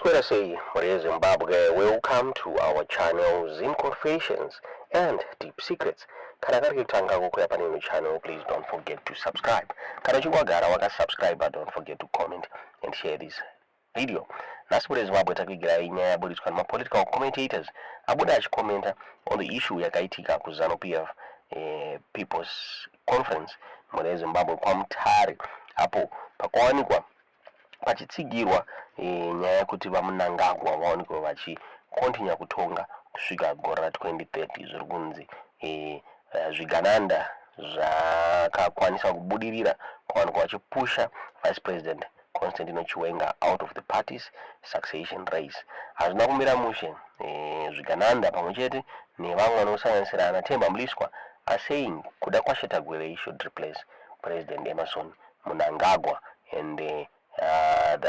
Maswera sei, mhuri yeZimbabwe? Welcome to our channel, Zim Confessions and Deep Secrets. Kana kari kutanga kukuya pane ino channel, please don't forget to subscribe. Kana uchinge wagara wakasubscribe, don't forget to comment and share this video. Nhasi, mhuri yeZimbabwe, takuigirai nyaya yaburitswa nemapolitical commentators abuda achikomenta on the issue yakaitika kuZANU PF People's Conference, mhuri yeZimbabwe, kwaMutare, apo pakawanikwa pachitsigirwa nyaya yekuti VaMnangagwa vawanikwe vachikontinya kutonga kusvika gore ra2030. Zviri kunzi zvigananda zvakakwanisa kubudirira kuwanikwa vachipusha Vice President Constantino Chiwenga out of the party's succession race. Hazvina kumira mushe. Zvigananda pamwe chete nevamwe vanosanganisira ana Temba Mliswa are saying Kudakwashe Tagwirei should replace President Emmerson Mnangagwa, and the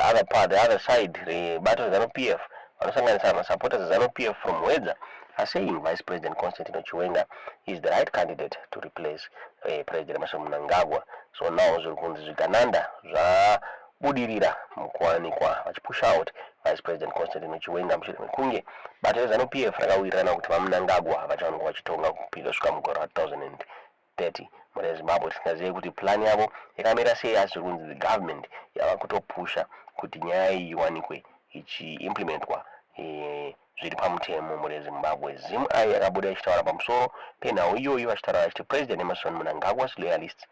other part, the other side rebato reZANU PF, vanosanganisira masupporters eZANU PF from Wedza, are saying Vice President Constantino Chiwenga is the right candidate to replace President Emmerson Mnangagwa. So now zviri kunzi zvigananda zvabudirira mukuwanikwa vachipusha out Vice President Constantino Chiwenga mushure mekunge bato reZANU PF rakawirirana kuti VaMnangagwa vachawanikwa vachitonga kusvika mugore ra2030. Mhuri yeZimbabwe, tisingazive kuti plan yavo yakamira sei, asi zviri kunzi the government yava kutopusha kuti nyaya iyi iwanikwe ichiimplementwa zviri pamutemo. Mhuri yeZimbabwe, ZimEye yakabuda ichitaura pamusoro penhau iyoyi, vachitaura vachiti President Emmerson Mnangagwa's loyalists,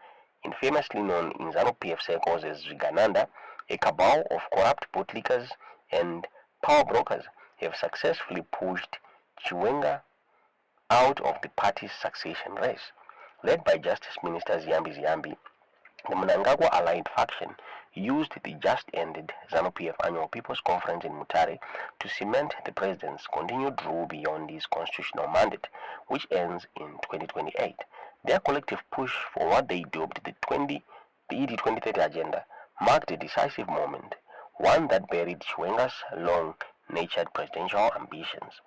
infamously known in ZANU PF circles as Zvigananda, a cabal of corrupt bootlickers and power brokers, have successfully pushed Chiwenga out of the party's succession race. Led by Justice Minister Ziyambi Ziyambi, the Mnangagwa allied faction used the just ended ZANU-PF Annual People's Conference in Mutare to cement the president's continued rule beyond his constitutional mandate, which ends in 2028. Their collective push for what they dubbed the ED 2030 agenda marked a decisive moment, one that buried Chiwenga's long-nurtured presidential ambitions.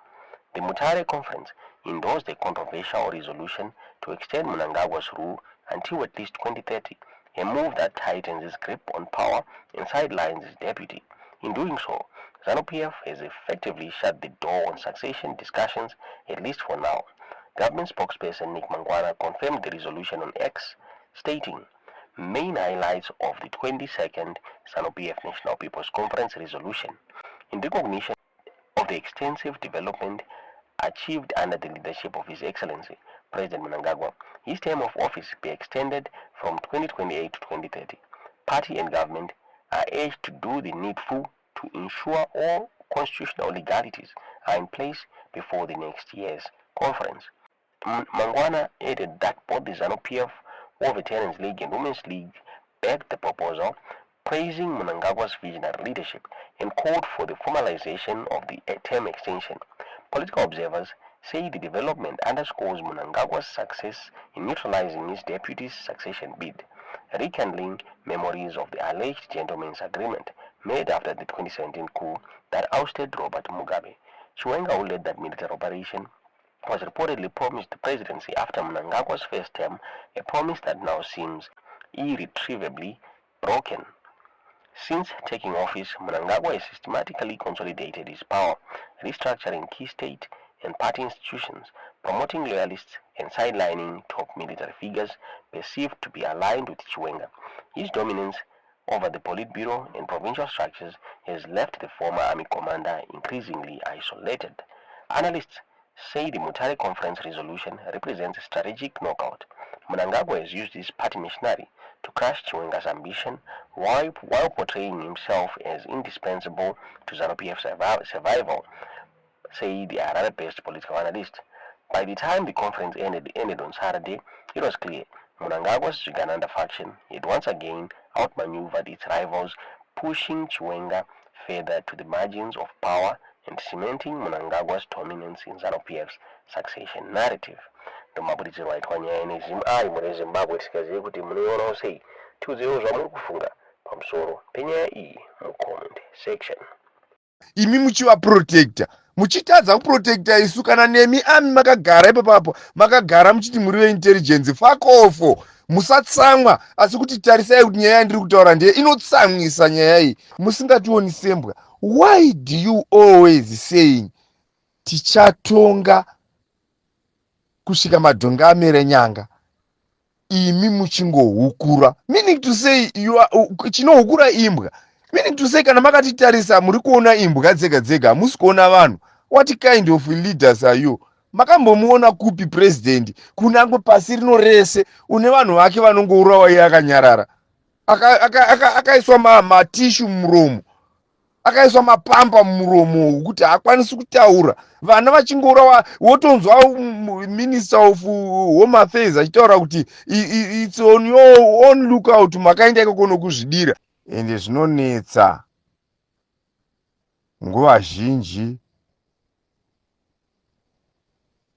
The Mutare conference endorsed a controversial resolution to extend Mnangagwa's rule until at least 2030, a move that tightens his grip on power and sidelines his deputy. In doing so, ZANU-PF has effectively shut the door on succession discussions, at least for now. Government spokesperson Nick Mangwana confirmed the resolution on X, stating, "Main highlights of the 22nd ZANU-PF National People's Conference resolution. In recognition of the extensive development achieved under the leadership of His Excellency President Mnangagwa, his term of office be extended from 2028 to 2030. Party and government are urged to do the needful to ensure all constitutional legalities are in place before the next year's conference." Mangwana added that both the ZANU-PF War Veterans League and Women's League backed the proposal, praising Mnangagwa's visionary leadership, and called for the formalization of the term extension. Political observers say the development underscores Mnangagwa's success in neutralizing his deputy's succession bid, rekindling memories of the alleged gentleman's agreement made after the 2017 coup that ousted Robert Mugabe. Chiwenga, who led that military operation, was reportedly promised the presidency after Mnangagwa's first term, a promise that now seems irretrievably broken. Since taking office, Mnangagwa has systematically consolidated his power, restructuring key state and party institutions, promoting loyalists and sidelining top military figures perceived to be aligned with Chiwenga. His dominance over the Politburo and provincial structures has left the former army commander increasingly isolated. Analysts say the Mutare Conference resolution represents a strategic knockout. Mnangagwa has used his party machinery to crush Chiwenga's ambition while portraying himself as indispensable to ZANU-PF survival, say the Harare-based political analyst. By the time the conference ended on Saturday, it was clear Mnangagwa's Zvigananda faction had once again outmaneuvered its rivals, pushing Chiwenga further to the margins of power and cementing Mnangagwa's dominance in ZANU-PF's succession narrative. Ndomabuditsirwo aitwa nyaya neZimEye, mhuri yeZimbabwe. Tisingazive kuti munoionawo sei. Tiudzewo zvamuri kufunga pamusoro penyaya iyi mucomment section. Imi muchivaprotecta, muchitadza kuprotecta isu. Kana nemi ami makagara ipapapo, makagara muchiti muri veintelligence, fuck off. Musatsamwa, asi kuti tarisai kuti nyaya yandiri kutaura ndeye inotsamwisa nyaya iyi. Musingationi sembwa. Why do you always saying tichatonga kusvika madhonga amere nyanga, imi muchingohukura? Meaning to say you are, chinohukura imbwa. Meaning to say kana makatitarisa muri kuona imbwa dzega dzega, hamusi kuona vanhu. What kind of leaders are you? Makambomuona kupi president, kunangwe pasi rino rese, une vanhu vake vanongourawa iye akanyarara, akaiswa matissue mumuromo, akaiswa mapamba mumuromo wekuti haakwanisi kutaura, vana vachingourawa? Wotonzwa Minister of Home Affairs achitaura kuti it's on your own lookout, makaenda ikoko nokuzvidira. Ende zvinonetsa nguva zhinji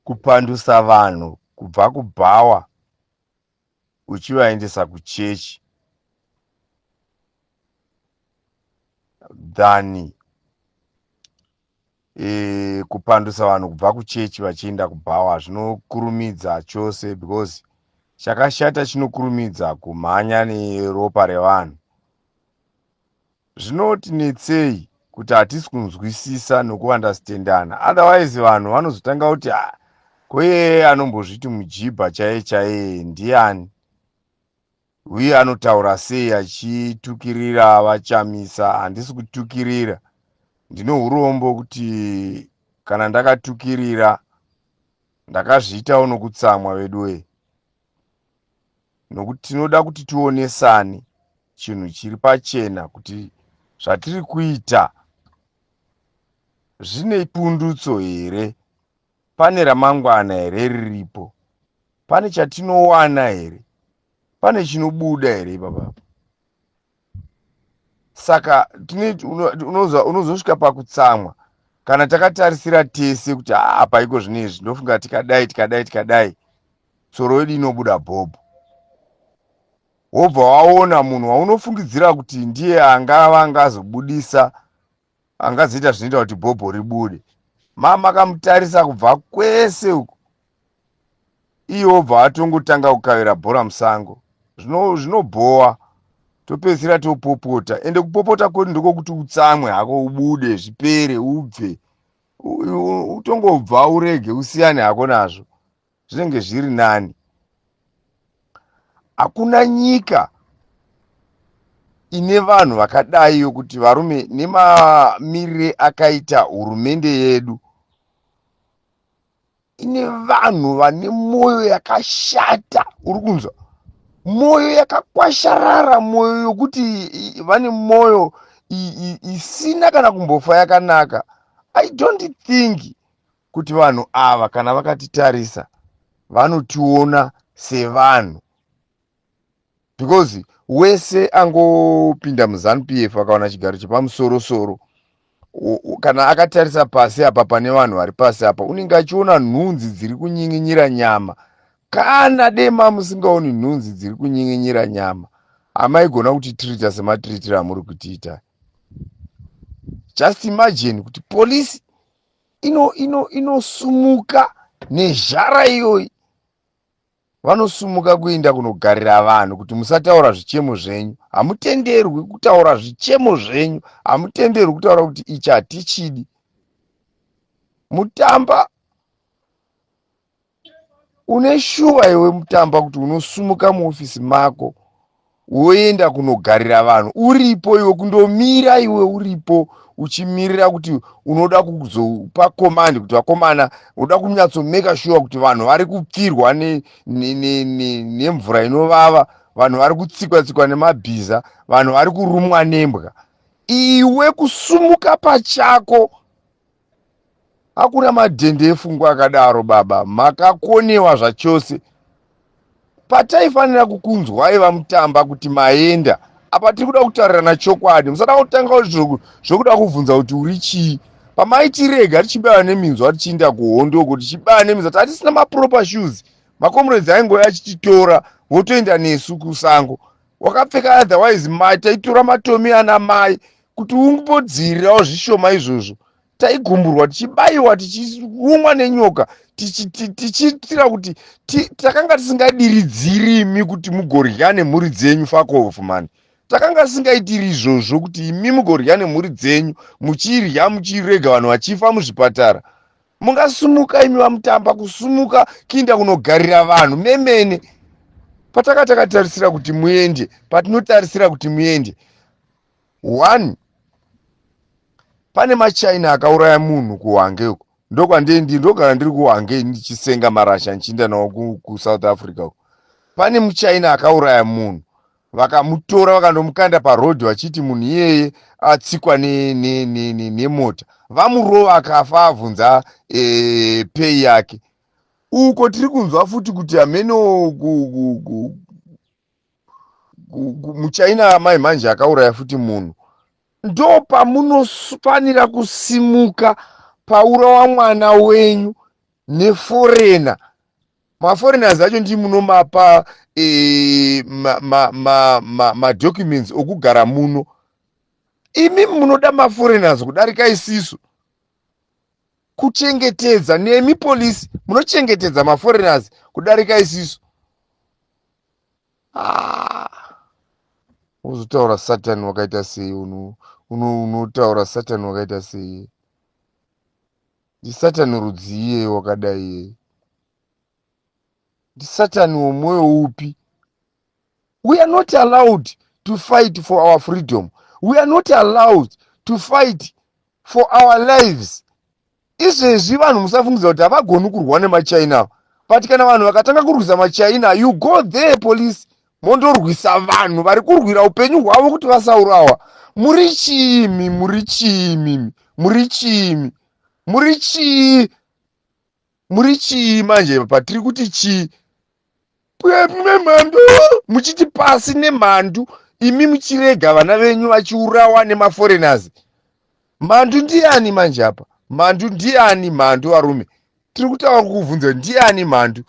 kupandusa vanhu kubva kubhawa uchivaendesa kuchechi than kupandusa vanhu kubva kuchechi vachienda kubhawa. Zvinokurumidza chose because chakashata chinokurumidza kumhanya neropa revanhu. Zvinotinetsei kuti hatisi kunzwisisa nokuunderstandana. Otherwise vanhu vanozotanga kuti, ah, koiye anombozviti mujibha chaiye chaiye ndiani, uye anotaura sei achitukirira vaChamisa? Handisi kutukirira. Ndine urombo kuti kana ndakatukirira, ndakazviitawo nokutsamwa veduwe, nokuti tinoda kuti tionesane chinhu chiri pachena kuti zvatiri kuita zvine pundutso here, pane ramangwana here riripo, pane chatinowana here, pane chinobuda here ipapapo. Saka unozosvika pakutsamwa kana takatarisira tese kuti apa iko zvinezvi ndofunga tikadai, tikadai, tikadai, tsoro yedu inobuda bhobho. Wobva waona munhu waunofungidzira kuti ndiye angava angazobudisa, angazoita zvinoita kuti bhobho ribude, makamutarisa kubva kwese uku, iye wobva atongotanga kukavira bhora musango. Zvinobhowa. Topedzisira topopota, ende kupopota kwedu ndekokuti utsamwe hako, ubude, zvipere, ubve, utongobva, urege, usiyane hako nazvo, zvinenge zviri nani. Hakuna nyika ine vanhu vakadai yokuti varume nemamirire akaita hurumende yedu ine vanhu vane mwoyo yakashata. Uri kunzwa mwoyo yakakwasharara, mwoyo yokuti vane mwoyo isina kana kumbofa yakanaka. I don't think kuti vanhu ava kana vakatitarisa vanotiona sevanhu, because wese angopinda muZANU PF akawana chigaro chepamusorosoro, kana akatarisa pasi apa pane vanhu vari pasi apa, unenge achiona nhunzi dziri kunyinginyira nyama. Kana dema musingaoni nhunzi dziri kunyinginyira nyama, hamaigona kutitreata sematreatiro amuri kutiita. Just imagine kuti polisi inosumuka nezhara iyoyi, vanosumuka kuenda kunogarira vanhu kuti musataura zvichemo zvenyu, hamutenderwi kutaura zvichemo zvenyu, hamutenderwi kutaura kuti ichi hatichidi. Mutamba, une shuwa iwe Mutamba kuti unosumuka muofisi mako woenda kunogarira vanhu uripo iwe, kundomira iwe uripo uchimirira kuti unoda kuzopa command kuti vakomana, unoda kunyatsomake sure kuti vanhu vari kupfirwa nemvura inovava, vanhu vari kutsikwa tsikwa nemabhiza, vanhu vari kurumwa nembwa, iwe kusumuka pachako? Hakuna madhende efungwa akadaro baba, makakonewa zvachose. Pataifanira kukunzwai vaMutamba kuti maenda apa, tiri kuda kutaurirana chokwadi. Musada kutanga zvokuda kubvunza kuti uri chii. Pamaitirega tichibaya neminzwa tichiinda kuhondo uko, tichibaya neminzwa, tatisina maproper shoes. Macomrades aingoya achititora votoenda nesu kusango wakapfeka, otherwise taitora matomi ana mai kuti ungodzivirirawo zvishoma izvozvo. Taigumburwa, tichibayiwa, tichirumwa nenyoka. Tichiitira kuti takanga tisingadiridziri imi kuti mugorya nemhuri dzenyu. Fuck off, man. Takanga tisingaitiri izvozvo kuti imi mugorya nemhuri dzenyu, muchirya muchirega vanhu vachifa muzvipatara. Mungasumuka imi vamutamba kusumuka kuinda kunogarira vanhu memene. Pataka takatarisira kuti muende, patinotarisira kuti muende, one, pane maChina akauraya munhu kuHwange uko. Ndokwandendi, ndogara ndiri kuHwange ndichisenga marasha, ndichienda nawo kuSouth Africa uko. Pane muChina akauraya munhu, vakamutora vakandomukanda parodhi vachiti munhu iyeye atsikwa nemota. Vamurova akafa, abvunza pay yake. Uko tiri kunzwa futi kuti hameno muChina mai manje akauraya futi munhu. Ndo pamunofanira kusimuka paurawa mwana wenyu neforeigner. Maforeigners acho ndi munomapa madocuments okugara muno. Imi munoda maforeigners kudarika isisu kuchengetedza. Nemi polisi munochengetedza maforeigners kudarika isisu. Ah, uzotaura Satani wakaita sei? Unotaura Satani wakaita sei? NdiSatani rudzi iyeye wakadai iyeye? NdiSatani womwoyo upi? We are not allowed to fight for our freedom. We are not allowed to fight for our lives. Izvezvi vanhu musafungidza kuti havagoni kurwa nemaChina, but kana vanhu vakatanga kurwisa maChina, you go there, police, mondorwisa vanhu vari kurwira upenyu hwavo kuti vasaurawa. Muri chiimi? Muri chiimi? Muri chiimi? Muri chii? Muri chii manje? Patiri kuti chii nemhandu, muchiti pasi nemhandu, imi muchirega vana venyu vachiurawa nemaforeigners. Mhandu ndiani manje apa? Mhandu ndiani? Mhandu, varume, tiri kutaura kukubvunza, ndiani mhandu?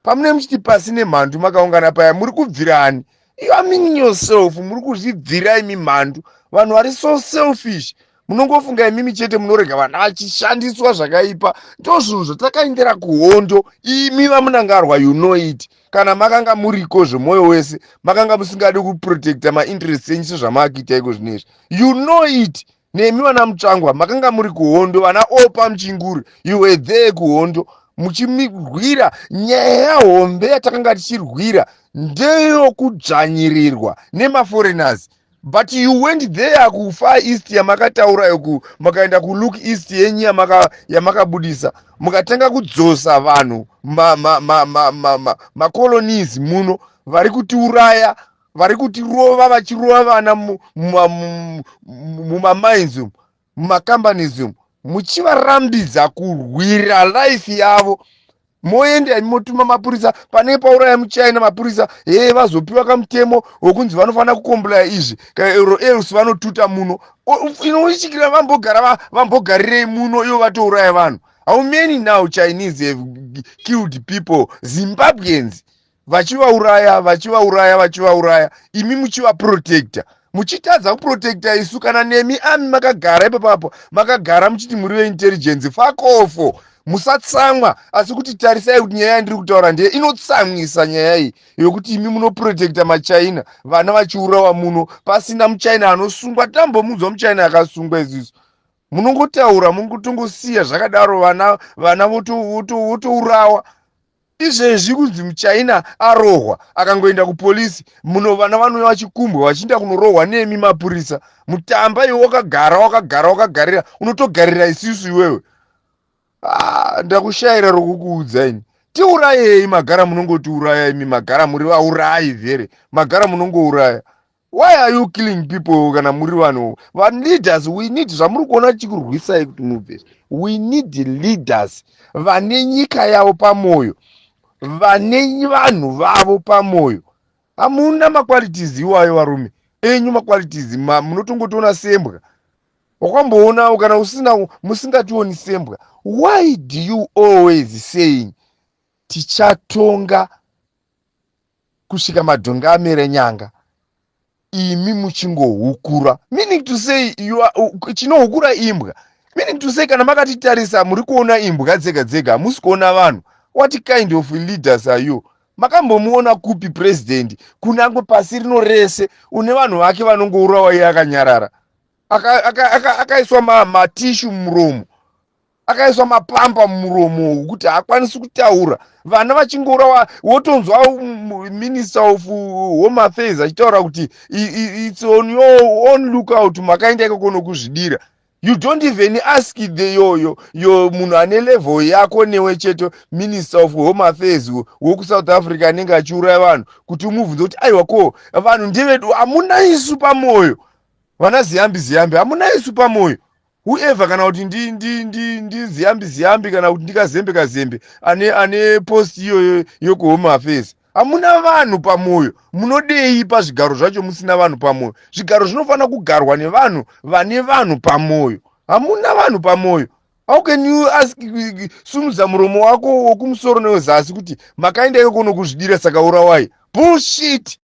Pamune muchiti pasi nemhandu makaungana paya, muri kubvirani? You are meaning yourself. Muri kuzvibvira imi mhandu. Vanhu vari so selfish, munongofunga imimi chete, munorega vanhu vachishandiswa zvakaipa. Ndo zvinhu zvatakaendera kuhondo. Imi vaMunangarwa, you know it. Kana makanga muriko zvemwoyo wese, makanga musingadi kuprotecta mainterest enyu sezvamakuita iko zvinezvi. You know it. Nemi vana Mutsvangwa makanga muri kuhondo, vana Opa Muchinguri, you were there kuhondo muchirwira. Nyaya hombe yatakanga tichirwira ndeyokudzvanyirirwa nemaforeigners, but you went there kuFar East yamakataura yoku, makaenda kuLook East yenyu yamakabudisa, mukatanga kudzosa vanhu, macolonies muno vari kutiuraya, vari kutirova, vachirova vana mumamines umu, mumacompanies umu, muchivarambidza kurwira life yavo. Moenda motuma mapurisa pane pauraya muChina. Mapurisa hee, vazopiwa kamutemo wokunzi vanofanira kucomplya izvi or else vanotuta muno. Inoichikira vambogara, vambogarirei muno ivo vatouraya vanhu? How many now Chinese have killed people, Zimbabweans, vachivauraya, vachivauraya, vachivauraya, imi muchivaprotecta, muchitadza kuprotecta isu? Kana nemi ami makagara ipapapo, makagara muchiti muri veintelligence. Fuck off. Musatsamwa, asi kuti tarisai kuti nyaya yandiri kutaura ndeye inotsamwisa. Nyaya iyi yokuti imi munoprotecta maChina, vana vachiurawa muno pasina muChina anosungwa. Tambomudzwa muChina akasungwa isusu? Munongotaura, mungotongosiya zvakadaro, vana votourawa. Izvezvi kunzi muChina arohwa, akangoenda kupolisi muno, vana vanouya vachikumbwa vachienda kunorohwa nemi mapurisa. Mutamba, iwe wakagara, wakagara, wakagarira, unotogarira isusu iwewe. Ah, ndakushayira rokukuudza ini. Tiurayei, magara munongotiuraya imi, magara muri vaurayi vhere, magara munongouraya. Why are you killing people kana muri vanhu valeaders? We need zvamuri kuona tichikurwisai kuti mubve. We need leaders vane nyika yavo pamwoyo, vane vanhu vavo pamwoyo. Hamuna maqualities iwayo, varume enyu. Maqualities munotongotoona sembwa. Wakamboona kana usina, musingationi sembwa. Why do you always saying tichatonga kusvika madhonga amere nyanga, imi muchingohukura? Meaning to say, chinohukura imbwa. Meaning to say, kana makatitarisa, muri kuona imbwa dzega dzega, hamusi kuona vanhu. What kind of leaders are you? Makambomuona kupi president, kunangwe pasi rino rese, une vanhu vake vanongourawa iye akanyarara, akaiswa matissue mumuromo, akaiswa mapamba mumuromo wekuti haakwanisi kutaura, vana vachingourawa? Wotonzwa Minister of Home Affairs achitaura kuti it's on your own lookout, makaenda ikoko nokuzvidira. You don't even ask the yo munhu ane level yako newe chete, Minister of Home Affairs wekuSouth Africa anenge achiuraya vanhu, kuti umubvunze kuti, "Aiwa, ko vanhu ndevedu?" Hamuna isu pamwoyo. Vana Ziyambi Ziyambi, hamuna isu pamwoyo. Whoever, kana kuti ndiZiyambi Ziyambi, kana kuti ndiKazembe Kazembe ane post iyoyo yekuHome Affairs, hamuna vanhu pamwoyo. Munodei pazvigaro zvacho musina vanhu pamwoyo? Zvigaro zvinofanira kugarwa nevanhu vane vanhu pamwoyo. Hamuna vanhu pamwoyo. How can you ask, sumudza muromo wako wokumusoro newezasi, kuti makaenda ikoko nokuzvidira, saka urawai? Bullshit.